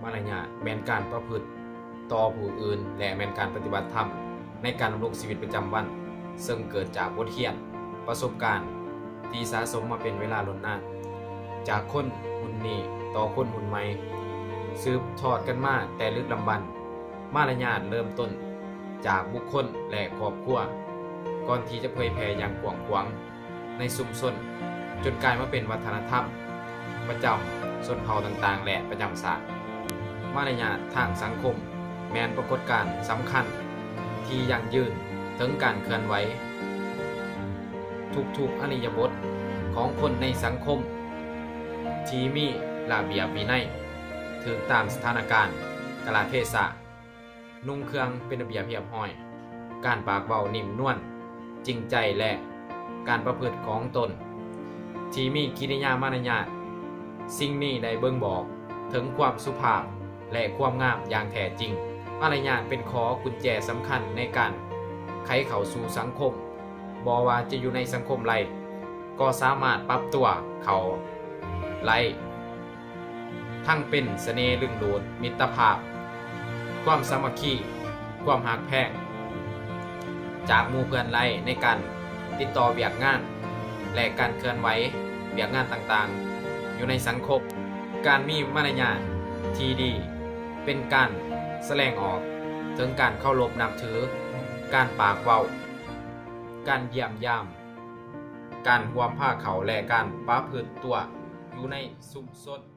ມາລະຍາດແມ່ນການປະພຶດຕໍ່ຜູ້ອື່ນ ແລະ ແມ່ນການປະຕິບັດທຳໃນການດຳລົງຊີວິດປະຈຳວັນ, ເຊິ່ງເກີດຈາກບົດຮຽນ, ປະສົບການທີ່ສະສົມມາເປັນເວລາດົນນານ, ຈາກຄົນຮຸ່ນນີ້ຕໍ່ຄົນຮຸ່ນໃໝ່, ສືບທອດກັນມາແຕ່ດຶກດຳບັນ. ມາລະຍາດເລີ່ມຕົ້ນຈາກບຸກຄົນ ແລະ ຄອບຄົວ, ກ່ອນທີ່ຈະເຜີຍແຜ່ຢ່າງກວ້າງຂວາງໃນຊຸມຊົນ, ຈົນກາຍມາເປັນວັດທະນະທຳປະຈຳຊົນເຜົ່າຕ່າງໆ ແລະ ປະຈຳຊາດ. ມາລະຍາດທາງສັງຄົມແມ່ນປາກົດການສຳຄັນທີ່ຢັ້ງຢືນເຖິງການເຄື່ອນໄຫວທຸກໆ ອິລິຍາບົດຂອງຄົນໃນສັງຄົມ ທີ່ມີລະບຽບວິໄນ, ຖືກຕາມສະຖານະການ ກາລະເທສະ, ນຸ່ງເຄື່ອງເປັນລະບຽບຮຽບຮ້ອຍ, ການປາກເວົ້ານິ້ມນວນ, ຈິງໃຈ ແລະ ການປະພຶດຂອງຕົນທີ່ມີກິລິຍາມາລະຍາດ. ສິ່ງນີ້ໄດ້ບົ່ງບອກເຖິງຄວາມສຸພາບ ແລະ ຄວາມງາມຢ່າງແທ້ຈິງ. ມາລະຍາດເປັນຂໍ້ກຸນແຈສຳຄັນໃນການໄຂເຂົ້າສູ່ສັງຄົມ. ບໍ່ວ່າຈະຢູ່ໃນສັງຄົມໃດ, ກໍສາມາດປັບຕົວເຂົ້າໄດ້, ທັງເປັນສະເໜ່ດຶງດູດ, ມິດຕະພາບ, ຄວາມສາມັກຄີ, ຄວາມຮັກແພງຈາກໝູ່ເພື່ອນໄດ້ໃນການຕິດຕໍ່ວຽກງານ ແລະ ການເຄື່ອນໄຫວວຽກງານຕ່າງໆຢູ່ໃນສັງຄົມ. ການມີມາລະຍາດທີ່ດີເປັນການສະແດງອອກເຖິງການເຄົາລົບນັບຖື, ການປາກເວົ້າ, ການຢ້ຽມຢາມ, ການຮ່ວມພາເຂົ້າ ແລະ ການປະພຶດຕົວຢູ່ໃນຊຸມຊົນ.